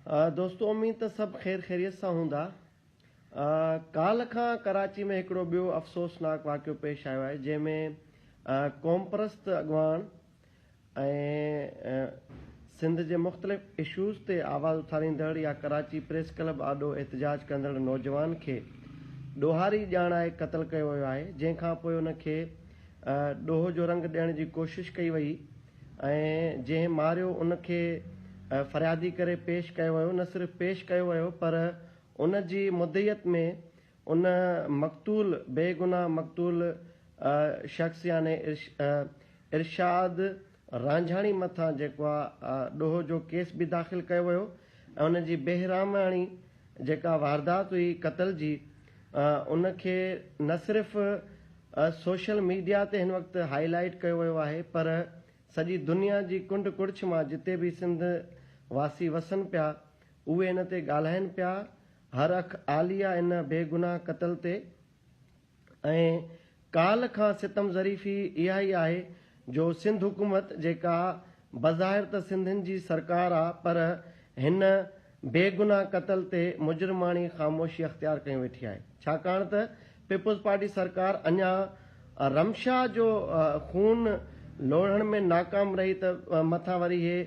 دوستو اميد ته سڀ خير خيريت سان هوندا. ڪالهه کان ڪراچي ۾ هڪڙو ٻيو افسوسناڪ واقعو پيش آيو آهي جنهن ۾ قومپرست اڳواڻ ۽ سنڌ جي مختلف اشوز تي آواز اٿاريندڙ يا ڪراچي پريس ڪلب آڏو احتجاج ڪندڙ نوجوان کي ڏوهاري ڄاڻائي قتل ڪيو ويو آهي جنهن کان پوء ان کي ڏوهه جو رنگ ڏيڻ جي ڪوشش ڪئي وئي ۽ جنهن ماريو ان کي فريادي ڪري پيش ڪيو ويو، نه صرف پيش ڪيو ويو پر ان جي مدعيت ۾ ان مقتول بيگناهه مقتول شخص يعني ارشاد رانجهاڻي مٿان جيڪو آ ڏوهه جو ڪيس به داخل ڪيو ويو ۽ ان جي بيرحماڻي جيڪا واردات هئي قتل جي ان کي نه صرف سوشل ميڊيا تي هن وقت هائي لائيٽ ڪيو ويو آهي پر سڄي دنيا جي ڪنڊ ڪڙڇ مان جتي به سنڌ واسي وسن پيا اهي ان تي ڳالهائن پيا هر اک آلي آ ان بيگناهه قتل تي ۽ ڪالهه کان ستم ظريفي اها ئي آهي جو سنڌ حڪومت جيڪا بظاهر ته سنڌين جي سرڪار آ پر هن بيگناهه قتل تي مجرماڻي خاموشي اختيار ڪيون ويٺي آهي ڇاڪاڻ ته پيپلز پارٽي سرڪار اڃا رمشا جو خون لوڙهڻ ۾ ناڪام رهي ته مٿان وري هي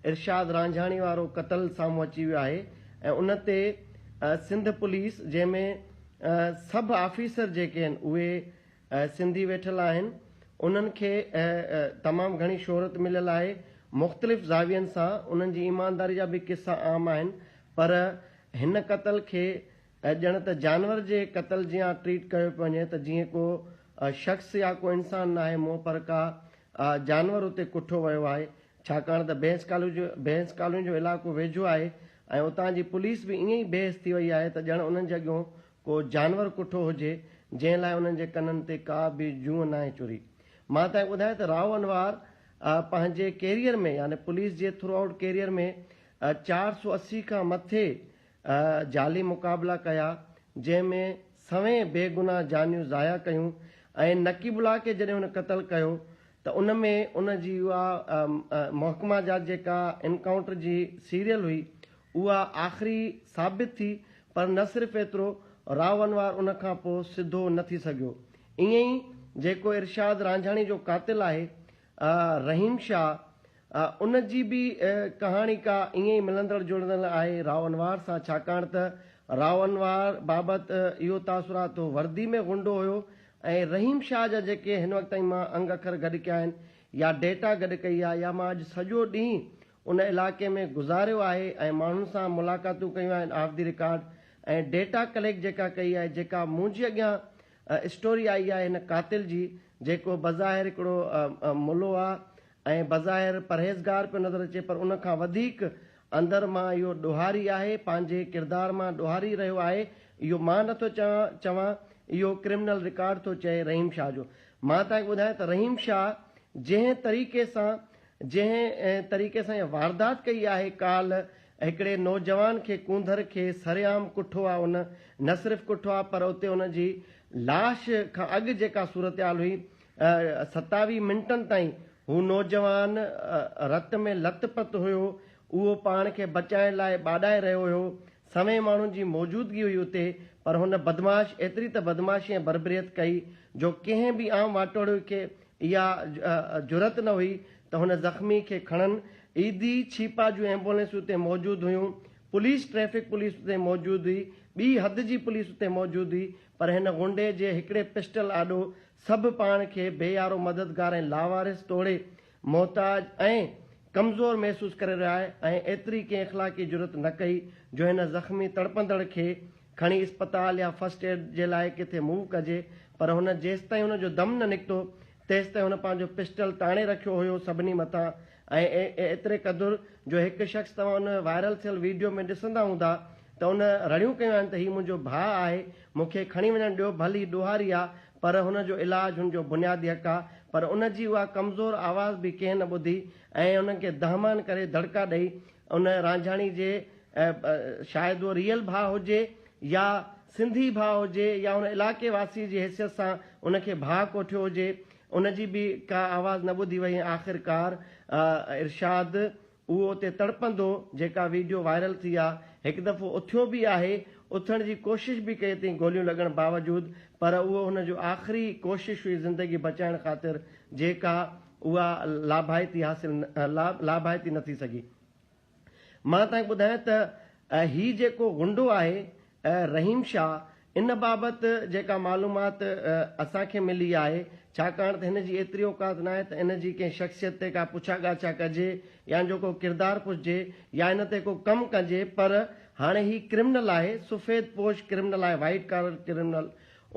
ارشاد رانجهاڻي وارو قتل سامهون اچي ويو آهي ۽ ان تي سنڌ پوليس جنهن ۾ سڀ آفيسر جيڪي آهن اهي سنڌي ويٺل آهن انهن کي تمام گهڻي شهرت مليل آهي مختلف زاوين سان انهن جي ايمانداري جا به قصا عام آهن پر هن قتل کي ڄڻ ته جانور جي قتل جيان ٽريٽ ڪيو پيو وڃي ته جيئن ڪو شخص يا ڪو انسان ناهي مئو پر ڪا جانور اتي ڪٺو ويو آهي ڇاڪاڻ ته بينس ڪالوني جو بينس ڪالوني جو علائقو ويجهو آهي ۽ اتان جي پوليس به ائين ئي بيحس ٿي وئي آهي ته ڄڻ انهن جي اڳيون ڪو جانور ڪٺو هجي جنهن لاء انهن جي ڪنن تي ڪا به جونء ناهي چري. مان تائين ٻڌايو ته رائو انوار پنهنجي ڪيريئر ۾ يعني پوليس جي ٿرو آئوٽ ڪيريئر ۾ 480 کان مٿي جعلي مقابلا ڪيا جنهن ۾ سوين بيگناهه جانيون ضايع ڪيون ۽ نقيب الله کي جڏهن هن قتل ڪيو ته ان ۾ ان جي اها محڪمه جات جيڪا انڪائونٽر جي سيريل هئي اها آخري ثابت ٿي پر نه صرف ايترو رائو انوار ان کان پوء سڌو نه ٿي سگهيو ائين ئي جيڪو ارشاد رانجهاڻي جو قاتل آهي رحيم شاهه ان جي به ڪهاڻي ڪا ائين ئي ملندڙ جلندڙ آهي رائو انوار سان ڇاڪاڻ ته رائو انوار بابت اهو تاثرات هو وردي ۾ غنڊو هيو ۽ رحيم شاهه جا جيڪي هن وقت تائين مان انگ اکر گڏ ڪيا آهن يا ڊيٽا گڏ ڪئي آهي يا مان اڄ سڄو ڏينهن ان علائقي ۾ گذاريو آهي ۽ ماڻهن سان ملاقاتون ڪيون آهن off the record ۽ data collect جيڪا ڪئي آهي جيڪا منهنجي اڳيان اسٽوري آئي آهي هن قاتل جي جيڪو بظاهر هڪڙو ملو آ ۽ بظاهر پرهيزگار پيو نظر اچي پر ان کان وڌيڪ اندر مان اهو ڏوهاري آهي، پنهنجي ڪردار مان ڏوهاري رهيو آهي، اهو مان نٿو چوان اهو ڪرمنل رڪارڊ ٿو چئي رحيم شاهه جو. مان توهان کي ٻڌايان ته رحيم شاهه جنهن طريقي سان جنهن طريقي سان اها واردات ڪئي آهي ڪالهه هڪڙي نوجوان کي ڪونڌر کي سرعام ڪٺو آهي ان نه صرف ڪٺو آهي پر اتي ان جي لاش کان اڳ جيڪا صورتحال هئي 27 منٽن تائين هو نوجوان رت ۾ لت پت هيو، اهو پاڻ کي بچائڻ لاء ٻاڏائي رهيو هيو، سوين ماڻهن جي موجودگي هئي اتي، پر هن بدمعاش ايتري ته بدمعاشي ۽ بربريت ڪئي جو ڪنهن به عام واٽهڙوء کي اها جرئت نه هئي ته هن زخمي کي کڻن، ايڌي ڇيپا جون ايمبولينسون اتي موجود هيون، پوليس ٽريفڪ پوليس اتي موجود هئي، ٻي حد جي پوليس اتي موجود هئي، پر هن غنڊي جي هڪڙي پسٽل آڏو سڀ پاڻ کي بي يارو مددگار ۽ لاوارث توڙي محتاج ۽ ڪمزور محسوس ڪري رهيا آهي ۽ ايتري ڪنهن اخلاقي جرئت نه ڪئي جو هن زخمي تڙپندڙ کي کڻي اسپتال يا فرسٽ ايڊ جي لاء ڪٿي موو ڪجي پر هن جيستائين هن جو دم نه نڪتو تيستائين هن پنهنجو پسٽل تاڻي رکيو هيو سڀني مٿان ۽ ايتري قدر جو هڪ شخص توهان ان وائرل ٿيل ويڊيو ۾ ڏسندا هوندا ته ان رڙيون ڪيون آهن ته هي منهنجو ڀاء آهي مون کي کڻي وڃڻ ڏيو ڀل هي ڏوهاري آ پر هن جو علاج هن جو بنيادي حق آ پر ان جي اها ڪمزور آواز به ڪنهن نه ٻڌي ۽ انهن کي دهمان ڪري دڙڪا ڏئي ان رانجهاڻي جي شايد اهو ريئل ڀاء هجي يا سنڌي ڀاء هجي يا ان علائقي واسي جي حيثيت سان ان کي ڀاء ڪوٺيو هجي ان جي به ڪا آواز نه ٻڌي وئي ۽ آخرڪار ارشاد اهو اتي تڙپندو جيڪا ويڊيو وائرل ٿي آ هڪ دفعو اٿيو به آهي اٿڻ جي ڪوشش به ڪئي اٿئين گوليون لڳڻ باوجود پر اهو هن جو آخري ڪوشش هئي زندگي بچائڻ خاطر جيڪا اها لاڀائتي حاصل لاڀائتي نه ٿي سگهي. مان توهان کي ٻڌايان ته هي جيڪو غنڊو آهي رحيم شاهه ان بابت جيڪا معلومات اسان کي ملي آهي، ڇاڪاڻ ته هن جي ايتري اوقات ناهي ته ان جي ڪنهن شخصيت تي ڪا پڇا ڳاڇا ڪجي يا ان جو ڪو ڪردار پڇجي يا ان تي ڪو ڪم ڪجي پر هاڻي هي ڪرمنل آهي، سفيد پوش ڪرمنل آهي، وائيٽ ڪالر ڪرمنل،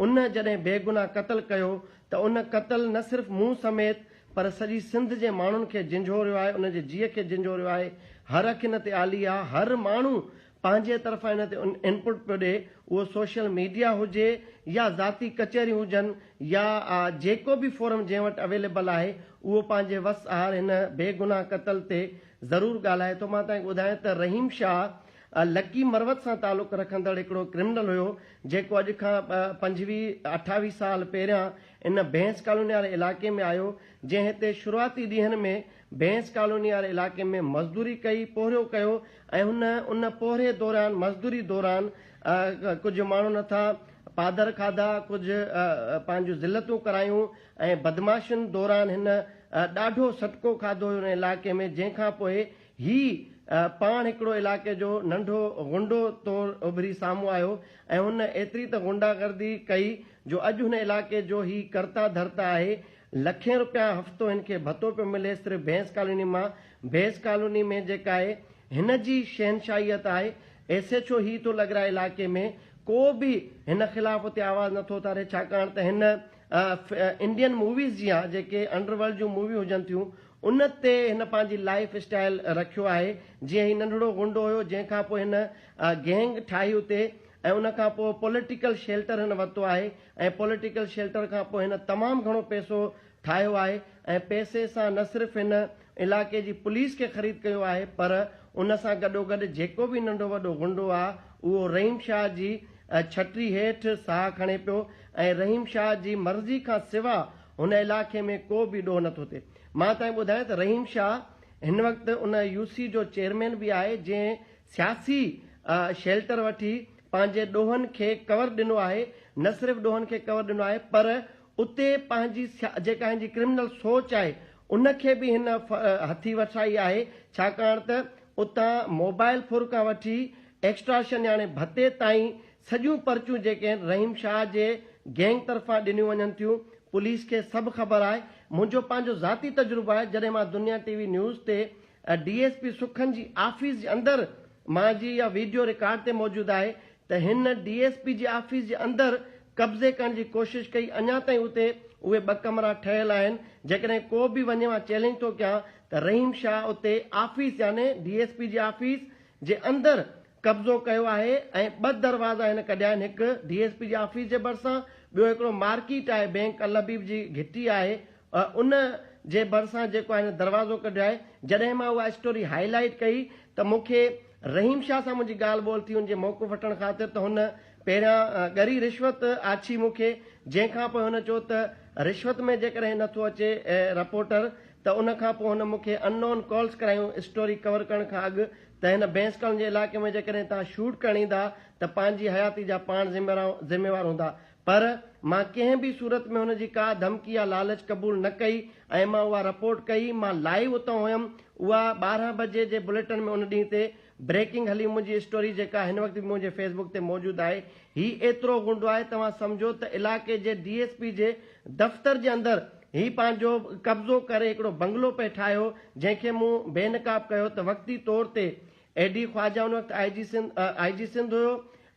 ان جڏهن بيگناهه قتل ڪيو ته ان قتل نه صرف مون سميت پر سڄي سنڌ جي ماڻهن کي جهنجهوريو آهي، انهن جي جيء کي جهنجهوريو آهي، هر اک ان تي آلي آهي، هر ماڻهو پنهنجي طرفان ان تي انپٽ پيو ڏي، اهو سوشل ميڊيا هجي يا ذاتي ڪچهريون هجن يا جيڪو به فورم جنهن وٽ اويليبل آهي اهو پنهنجي وس آهر هن بيگناهه قتل تي ضرور ڳالهائي ٿو. مان توهان کي ٻڌايان ته رحيم شاهه لڪي مروت سان تعلق رکندڙ هڪڙو ڪرمنل هيو جيڪو اڄ کان پنجويهه اٺاويهه سال پهريان ان ڀينس ڪالوني واري علائقي ۾ آيو جنهن هتي شروعاتي ڏينهن ۾ ڀينس ڪالوني واري علائقي ۾ مزدوري ڪئي، پورهيو ڪيو ۽ هن ان پورهيي دوران مزدوري دوران ڪجهه ماڻهن هٿان پادر کاڌا، ڪجهه پنهنجون ذلتون ڪرايون ۽ بدمعاشين دوران هن ڏاڍو سٽڪو کاڌو هن علائقي ۾ جنهن کان پوء هي پاڻ هڪڙو علائقي جو ننڍو غنڊو طور اڀري سامهون آيو ۽ هن ايتري ته غنڊا گردي ڪئي جو اڄ هن علائقي جو هي ڪرتا ڌرتا آهي لکين روپيا هفتو هن کي ڀتو پيو ملي صرف ڀينس ڪالوني مان، ڀينس ڪالوني ۾ جيڪا آهي هن جي شهنشاهيت آهي، ايس ايڇ او هي ٿو لڳرائي علائقي ۾ ڪو به هن خلاف اتي آواز نٿو اٿاري ڇاڪاڻ ته هن انڊين موويز جيان جيڪي انڊر ورلڊ جون موويون هجن ٿيون ان تي هن پنهنجي لائيف اسٽائيل رکيو آهي جيئن هي ننڍڙو غنڊو هيو جنهن کان پوء هن گينگ ٺاهي اتي ۽ ان کان پوء پوليٽيڪل شيلٽر هن ورتو آهي ۽ پوليٽيڪل شيلٽر کان پوء هن تمام گهڻو پئسو ٺاهيو آهي ۽ پئسي سان نه صرف هن علائقي جي پوليس کي خريد ڪيو آهي پر ان سان گڏوگڏ جيڪو به ننڍو وڏو غنڊو آ اهو رحيم شاهه جي ڇٽري هيٺ ساهه کڻي پيو ۽ رحيم شاهه جي مرضي کان سوا هن علائقي ۾ ڪو به ڏوهه نٿو ٿئي. مان توهان کي ٻڌايان ته رحيم شاهه هن وقت ان يو سي جو چيئرمين به آهي جنهن سياسي شيلٽر وٺي پنهنجي ڏوهن کي ڪور ڏنو آهي، نه صرف ڏوهن کي ڪور ڏنو آهي پر اتي پنهنجي جيڪا هن جي ڪرمنل سوچ آهي ان کي به هن هٿي وٺرائي آهي ڇاڪاڻ ته اتان موبائل ڦر کان وٺي ايڪسٽارشن يعني ڀتي تائين سڄيون پرچيون جيڪي آهن رحيم شاهه جي گينگ طرفان ڏنيون وڃن ٿيون پوليس کي سڀ خبر آهي منهنجو پنهنجو ذاتي تجربو آهي جڏهن مان دنيا ٽي وي نيوز تي ڊي ايس پي سکن جي آفيس جي اندر مان جي اها ويڊيو رڪارڊ تي موجود آهي ته هن ڊي ايس پي جي آفيس جي اندر قبضي ڪرڻ جي ڪوشش ڪئي اڃا تائين اتي اهي ٻه ڪمرا ٺهيل آهن جيڪڏهن ڪو به وڃي مان چئلينج ٿو ڪيان ته رحيم شاهه اتي آفيس يعني ڊي ايس پي جي آفيس جي اندر قبضو ڪيو آهي ۽ ٻه دروازا هن ڪڍيا آهن هڪ ڊي ايس پي جي آفيس جي ڀرسان ٻيو هڪڙو مارڪيٽ آهي بينڪ الحبيب جي گهٽي آهي ان جي ڀرسان جيڪو آهي هن دروازو ڪڍيو آهي جڏهن مان اها اسٽوري هائي لائيٽ ڪئي ته مون کي رحيم شاهه سان منهنجي ڳالهه ٻولهه ٿي ان جي موقف وٺڻ خاطر ته هن پهريان ڳري رشوت آڇي مون کي جنهن کان پوء هن چيو ته رشوت ۾ جيڪڏهن نٿو اچي رپورٽر ته ان کان پوء هن مون کان نون ڪالز ڪرايون اسٽوري ڪور ڪرڻ کان اڳ ته هن بينس ڪالوني جي علائقي ۾ جيڪڏهن توهان شوٽ ڪرڻ ايندا ته پنهنجي حياتي جا پاڻ ذميوار هوندا پر مان ڪنهن به صورت ۾ هن جي ڪا ڌمڪي يا لالچ قبول نه ڪئي ۽ مان اها رپورٽ ڪئي مان لائيو اتان هيم اها 12 بجي جي بليٽن ۾ ان ڏينهن تي بريڪنگ هلي منهنجي اسٽوري جيڪا هن وقت به منهنجي فيس بڪ تي موجود آهي هي ايترو غنڊو آهي توهان سمجهو ته علائقي جي ڊي ايس پي جي دفتر جي اندر هي پنهنجو قبضو ڪري هڪڙو بنگلو پئي ٺاهيو، جنهن کي مون بي نقاب ڪيو ته وقتي طور تي اي ڊي خواجه ان وقت آء جي سنڌ آء جي سنڌ هيو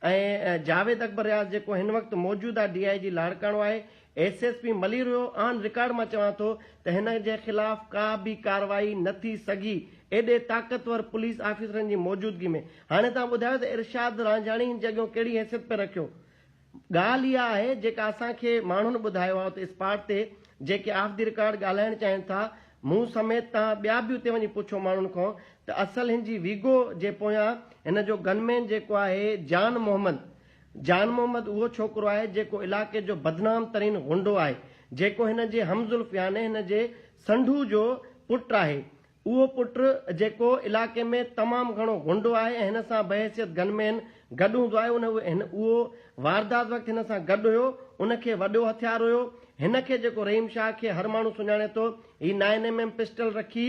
۽ جاويد اڪبر رياض جيڪو هن وقت موجوده ڊي I جي لاڙڪاڻو آهي، S S P Malir have, on record مان چوان ٿو ته هن جي خلاف ڪا به ڪارروائي نه ٿي سگهي ايڏي طاقتور پوليس آفيسرن جي موجودگي ۾. هاڻي توهان ٻڌايو ته ارشاد رانجهاڻي هن جي اڳيون ڪهڙي حيثيت پئي رکيو؟ ڳالهه اها آهي جيڪا اسان کي ماڻهن ٻڌايو آهي اتي اسپاٽ تي جيڪي آف the record ڳالهائڻ چاهين ٿا مون سميت توهان ٻيا به اتي وڃي پڇو ماڻهن کان ته اصل هن جي ويگو جي پويان هن جو گن مين جيڪو آهي جان محمد جان محمد اهو ڇوڪرو آهي جيڪو علائقي جو بدنام ترين غنڊو آهي جيڪو هن جي هم زلف يعني هن جي سنڍو جو پٽ آهي. اهو پٽ جيڪو علائقي ۾ تمام گهڻو غنڊو آهي ۽ هن سان بحيثيت گن مين گڏ هوندو آهي ان هن اهو واردات وقت هن سان گڏ هيو ان کي وڏو هٿيار هيو هن کي جيڪو رحيم شاهه کي هر ماڻهو سڃاڻي ٿو هي نائن ايم ايم پسٽل رکي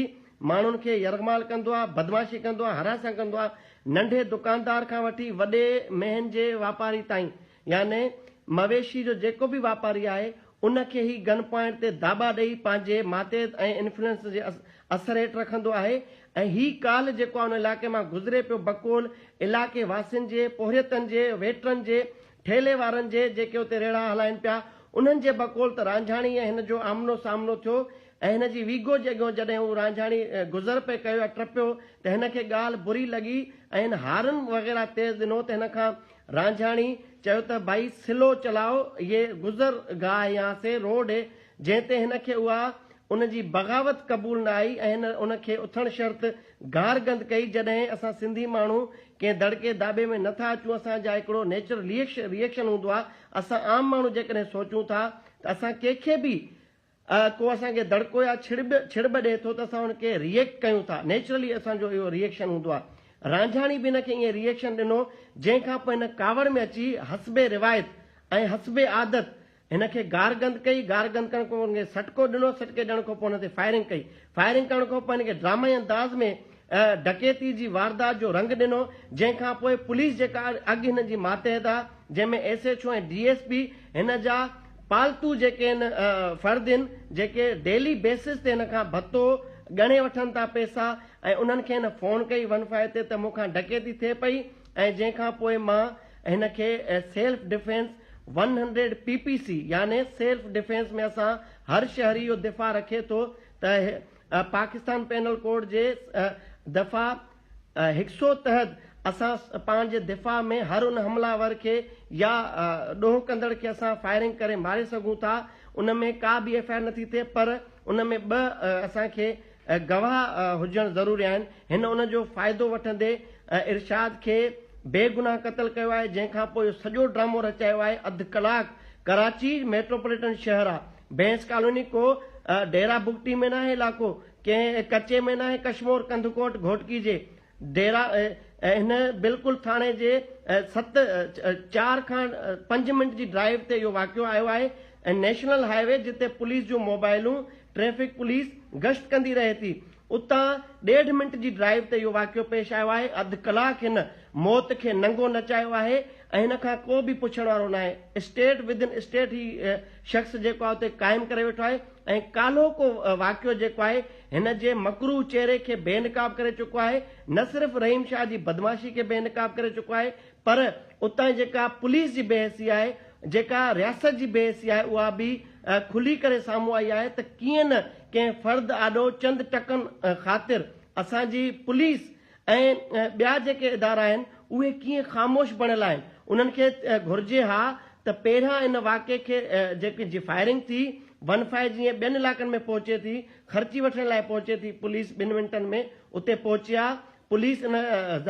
ماڻهن کي يرغمال ڪندو آهي بدمعاشي ڪندو آهي هراسان ڪندو آهي ننڍي دڪاندار کان وٺي وڏي مينهن جي واپاري تائين يعني مويشي جو جيڪو به واپاري آهي ان کي هي گن پوائنٽ تي داٻا ڏئي پنهنجي ماتحت ۽ انفلوئنس جي اثر هيٺ رکندو آهي ۽ هي ڪالهه جيڪو آهي ان علائقي مان گذري پيو بقول علائقي واسين جي پورهيتن جي ويٽرن جي ٺيلهي وارن جي جيڪي اتي ريڙها هلائين پيا انهن جي بقول ته رانجهاڻي ۽ هن جو آمنو سامنو ٿيو ۽ هن جي ويگو جي اڳيون جڏهن هو رانجهاڻي گذر پئي ڪيو يا ٽپيو ته هن کي ڳالهه بري لڳي ۽ هن هارن وغيره تيز ڏنو ته هن کان رانجهاڻي چيو ته ڀائي سلو چلائو يي گذر گاهه هي يهان سي روڊ هي جنهن تي هن کي اها ان جي بغاوت قبول نه آئي ۽ هن ان کي اٿڻ شرط گارگند ڪئي جڏهن اسان سنڌي ماڻهو ڪنهن دڙڪي داٻي ۾ نه ٿا اچون اسان جا هڪڙو نيچرل ريئيڪشن هوندو آهي اسان عام ماڻهو جيڪڏهن سوچون ٿا ته اسان ڪنهن کي به ڪو اسان کي دڙڪو يا ڇڙٻ ڇڙٻ ڏئي ٿو ته اسان ان کي ريئيڪٽ ڪيون ٿا نيچرلي اسان جو اهو ريئيڪشن هوندو آهي. رانجهاڻي به هن کي ائين ريئيڪشن ڏنو جنهن کان پوء هن ڪاوڙ ۾ اچي حسب روايت ۽ حسب عادت هن کي گارگند ڪئي گارگند ڪرڻ کان پوء هن کي سٽڪو ڏنو سٽڪي ڏيڻ کان پوء هن تي فائرنگ ڪئي فائرنگ ڪرڻ کان پوء هن کي ڊرامائي انداز ۾ ڊڪيتي جي واردات جو رنگ ڏنو جنهن کان پوء پوليس جيڪا اڳ هن جي ماتحت آ جنهن ۾ S H O ۽ D S P هن جا پالتو جيڪي آهن فرد آهن جيڪي ڊيلي بيسز تي هن کان ڀتو ڳڻي وٺن ٿا پئسا ۽ انهن کي هن فون ڪئي ون فائيو تي ته مون کان ڊڪيتي ٿئي پئي ۽ جنهن کان پوء مان هن کي self defence 100 P P C يعني سيلف ڊفينس ۾ اسان هر شهري اهو دفاع رکي ٿو ته پاڪستان پينل ڪوڊ جي دفعا هڪ سئو تحت اسان پنهنجي دفاع ۾ هر ان حمله آور کي يا ڏوهه ڪندڙ کي اسان فائرنگ ڪري ماري سگهون ٿا ان ۾ ڪا به ايف I R نٿي ٿئي پر ان ۾ ٻه اسان کي گواهه هجڻ ضروري آهن هن ان جو فائدو وٺندي ارشاد کي بيگناهه قتل ڪيو آهي جنهن کان پوء اهو سڄو ڊرامو رچايو آهي اڌ ڪلاڪ ڪراچي ميٽروپوليٽن شهر آ ڀينس ڪالوني ڪو ڊيرا بگٽي ۾ ناهي علائقو ڪنهن ڪچي ۾ ناهي ڪشمور ڪنڌڪوٽ گهوٽڪي جي ڊيرا هن بلڪل ٿاڻي جي ست چار کان پنج منٽ جي ڊرائيو تي اهو واقعو آيو آهي ۽ نيشنل هاء وي جتي پوليس جون موبائلون ٽريفڪ پوليس گشت ڪندي رهي ٿي اتان ڏيڍ منٽ جي ڊرائيو تي اهو واقعو پيش آيو آهي اڌ ڪلاڪ هن موت کي ننگو نچايو آهي ۽ هن کان ڪو به پڇڻ وارو ناهي اسٽيٽ ود ان اسٽيٽ هي شخص جيڪو آهي اتي قائم ڪري ويٺو آهي ۽ ڪالهوڪو واقعو جيڪو آهي هن جي مڪروه چهري کي بي نقاب ڪري چڪو آهي نه صرف رحيم شاهه جي بدمعاشي کي بي نقاب ڪري چڪو آهي پر اتان جيڪا پوليس جي بي حسي آهي جيڪا رياست جي بي حسي آهي اها به کلي ڪري سامهون آئي آهي ته ڪيئن نه ڪنهن فرد آڏو چند ٽڪن خاطر اسان جي پوليس ۽ ٻيا جيڪي ادارا آهن اهي ڪيئن خاموش بڻيل آهن انهن کي گهرجي ها ته پهريان ان واقعي کي جيڪي جي فائرنگ ٿي ون فائيو جيئن ٻين علائقن ۾ پهچي ٿي خرچي وٺڻ لاء پهچي ٿي پوليس ٻن منٽن ۾ اتي پهچي ها پوليس ان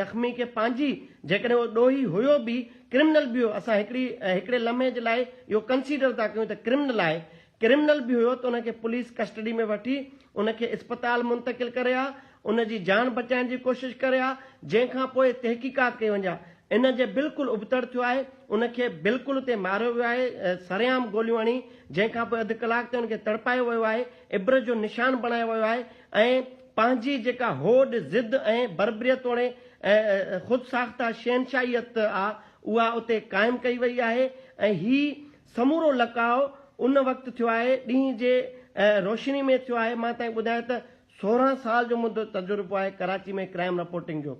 زخمي کي پنهنجي جيڪڏهن اهو ڏوهي هيو به ڪرمنل به هيو اسان هڪڙي هڪڙي لمحي جي لاء اهو ڪنسيڊر ٿا ڪيون ته ڪرمنل آهي ڪرمنل به هيو ته ان کي پوليس ڪسٽڊي ۾ وٺي ان کي اسپتال منتقل ڪري ها، ان جي جان بچائڻ جي ڪوشش ڪري ها، جنهن کان پوء تحقيقات ڪئي وڃي ها. ان جي بلڪل ابتڙ ٿيو آهي، ان کي بلڪل اتي ماريو ويو آهي، سرعام گوليون هڻي، جنهن کان پوء اڌ ڪلاڪ تائين ان کي تڙپايو ويو آهي، عبرت جو نشان بڻايو ويو آهي ۽ پنهنجي جيڪا هوڏ، ضد ۽ بربريت توڙي خود ساخته شهنشاهيت آ، اها اتي قائم ڪئي وئي آهي ۽ هي سمورو لقاء ان وقت ٿيو آهي، ڏينهن جي روشني ۾ ٿيو آهي، مان تائين ٻڌايان ته 16 سال جو منهنجو تجربو آهي ڪراچي ۾ ڪرائيم رپورٽنگ جو،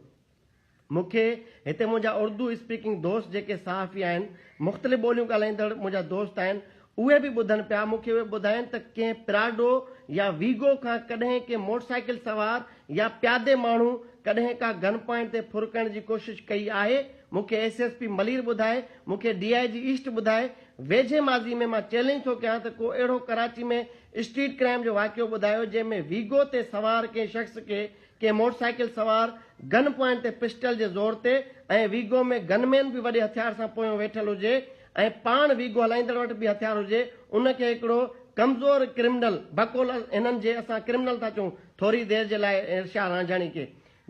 مون کي هتي منهنجا اردو اسپيڪنگ دوست جيڪي صحافي آهن، مختلف ٻوليون ڳالهائيندڙ منهنجا دوست آهن، اهي به ٻڌن پيا، مون کي اهي ٻڌائين ته ڪنهن پراڊو يا ويگو کان ڪڏهن ڪنهن موٽر سائيڪل سوار يا پيادي ماڻهو ڪڏهن ڪا گن پوائنٽ تي ڦر ڪرڻ جي ڪوشش ڪئي آهي، مون کي ايس ايس پي ملير ٻڌائي، مون کي ڊي I جي ايسٽ ٻڌائي، ويجهي ماضي ۾ مان چئلينج ٿو ڪيان ته ڪو اهڙو ڪراچي ۾ اسٽريٽ ڪرائيم جو واقعو ٻڌايو جنهن ۾ ويگو تي سوار ڪنهن شخص کي ڪنهن موٽر سائيڪل سوار گن پوائنٽ تي پسٽل جي زور تي ۽ ويگو ۾ گن مين به وڏي هٿيار سان پويون ويٺل هجي ۽ پاڻ ويگو هلائيندڙ وٽ به هٿيار هجي ان کي هڪڙو ڪمزور ڪرمنل بقول هنن جي اسان ڪرمنل ٿا چئون ٿوري دير جي لاء ارشاد رانجهاڻي کي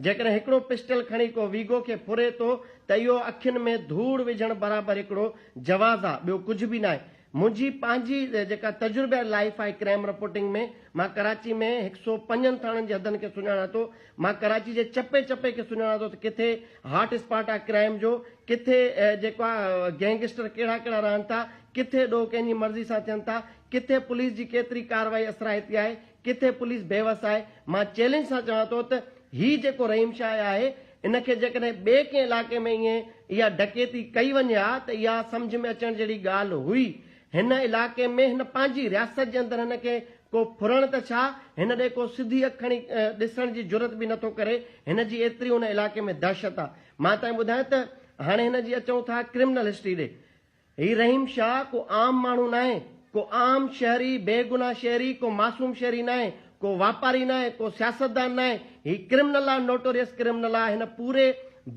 جيڪڏهن هڪڙو پسٽل کڻي ڪو ويگو کي ڦري ٿو ته اهو اکين ۾ ڌوڙ وجهڻ برابر هڪڙو جواز آ ٻيو ڪجهه به ناهي. منهنجي پنهنجي جيڪا تجربي لائيف آهي ڪرائيم رپورٽنگ ۾ مان ڪراچي ۾ هڪ سو پنجن ٿاڻن جي حدن کي سڃاڻان ٿو مان ڪراچي جي چپي چپي کي سڃاڻان ٿو ته ڪٿي هاٽ اسپاٽ آ ڪرائيم جو ڪٿي جيڪو آ گينگسٽر ڪهڙا ڪهڙا رهن ٿا ڪٿي ڏوهه ڪنهن جي مرضي سان ٿين ٿا ڪٿي پوليس جي ڪيتري ڪارروائي اثرائتي آهي ڪٿي پوليس بيوس آهي، مان چئلينج سان چوان ٿو ته هي جيڪو رحيم شاهه آهي ان کي جيڪڏهن ٻئي ڪنهن علائقي ۾ ائين اها ڊڪيتي ڪئي وڃي ها ته اها سمجهه ۾ اچڻ جهڙي ڳالهه هئي. هن علائقي ۾ هن پنهنجي رياست جي اندر هن کي ڪو ڦرڻ ته ڇا هن ڏي ڪو سڌي اک کڻي ڏسڻ جي جرئت به نٿو ڪري، هن جي ايتري ان علائقي ۾ دهشت آهي. مان تائين ٻڌايان ته هاڻي هن جي اچون ٿا ڪرمنل هسٽري ڏي. هي رحيم شاهه ڪو عام ماڻهو ناهي، ڪو عام شهري، بيگناهه شهري، ڪو معصوم شهري ناهي، ڪو واپاري ناهي، ڪو سياستدان ناهي، هي ڪرمنل آ، نوٽوريس ڪرمنل آ، هن پوري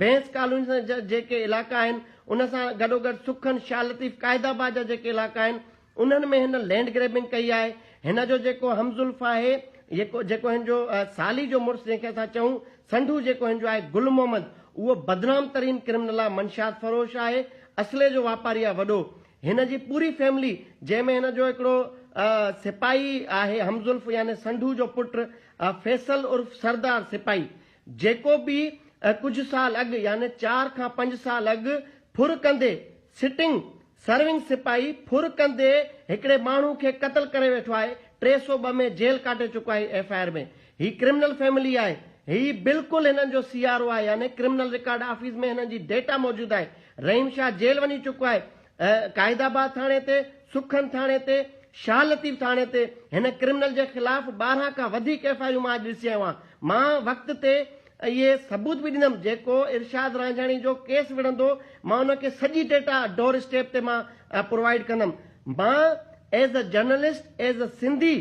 بينس ڪالوني جا جيڪي علائقا آهن، ان سان گڏوگڏ سکن، شاهه لطيف، قائد آباد جا جيڪي علائقا آهن، انهن ۾ هن لينڊ گريبنگ ڪئي آهي، هن جو جيڪو همزلف آهي، جيڪو هن جو سالي جو مڙس جنهن کي اسان چئون سنڍو جيڪو هن جو آهي گل محمد اهو بدنام ترين ڪرمنل آهي، منشيات فروش آهي، اسلحي جو واپاري آهي وڏو، هن جي پوري فيملي جنهن ۾ هن جو هڪڙو سپاهي آهي همزلف يعني سنڍو جو پٽ فيصل عرف سردار سپاهي جيڪو به ڪجهه سال اڳ يعني چار کان پنج سال اڳ ڦر ڪندي سٽنگ سرونگ سپاهي ڦر ڪندي هڪڙي ماڻهو کي قتل ڪري ويٺو آهي، 302 ۾ جيل ڪاٽي چڪو آهي F I R ۾ he criminal family آهي هي بلڪل هنن جو سي آر او آهي يعني ڪرمنل رڪارڊ آفيس ۾ هنن جي ڊيٽا موجود آهي رحيم شاهه جيل وڃي چڪو آهي قائد آباد ٿاڻي تي سکن ٿاڻي تي شاهه لطيف ٿاڻي تي هن ڪرمنل جي خلاف 12 کان وڌيڪ ايف I آرون مان اڄ ڏسي آيو آهيان مان وقت تي اهي ثبوت به ڏيندم جيڪو ارشاد رانجهاڻي جو ڪيس وڙهندو مان ان کي سڄي ڊيٽا ڊور اسٽيپ تي مان پرووائيڊ ڪندم مان as a journalist as a Sindhi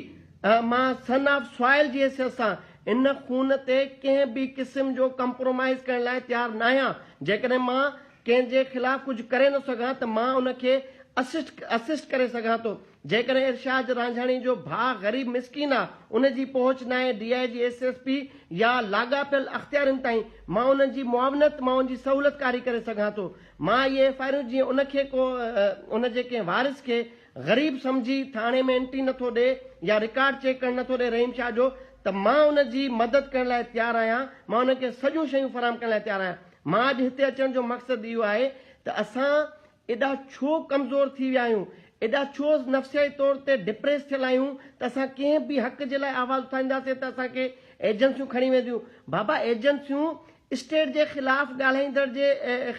مان سن آف سوائل جي حيثيت سان ان خون تي ڪنهن به قسم جو ڪمپرومائيز ڪرڻ لاء تيار ناهيان جيڪڏهن مان ڪنهن جي خلاف ڪجهه ڪري نه سگهان ته مان ان کي اسسٽ اسسٽ ڪري سگهان ٿو جيڪڏهن ارشاد رانجهاڻي جو ڀاء غريب مسڪين آ ان جي پهچ ناهي D I G S S P يا لاڳاپيل اختيارين تائين مان انهن جي معاونت مان ان جي سهولت ڪاري ڪري سگهان ٿو مان اهي ايف I آرون جيئن ان کي ڪو ان جي ڪنهن وارث کي غريب سمجهي ٿاڻي ۾ انٽري نٿو ڏي يا رڪارڊ چيڪ ڪرڻ نٿو ڏي رحيم شاهه جو ته مان ان جي مدد ڪرڻ لاء تيار آهيان مان ان کي سڄيون شيون فراهم ڪرڻ لاء تيار آهيان مان اڄ هتي اچڻ جو مقصد اهو آهي ته اسان ايڏا ڇو ڪمزور ٿي ويا آهيون، ايڏا ڇو نفسياتي طور تي ڊپريس ٿيل آهيون ته اسان ڪنهن به حق جي لاء آواز اٿارينداسين ته اسان کي ايجنسيون کڻي وينديون. بابا ايجنسيون اسٽيٽ جي خلاف ڳالهائيندڙ جي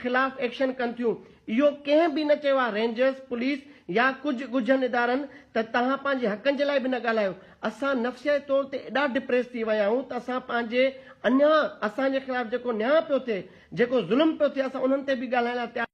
خلاف ايڪشن ڪن ٿيون. اهو ڪنهن به نه چيو آهي رينجرز، پوليس يا ڪجهه ڳجهن ادارن ته توهان پنهنجي حقن جي لاء به نه ڳالهايو. اسان نفسياتي طور تي ايڏا ڊپريس ٿي ويا آهيون ته اسان پنهنجي اڃا اسان جي خلاف جيڪو نياء پيو ٿئي، جيڪو ظلم پيو ٿئي اسان انهن تي به ڳالهائڻ لاء تيار.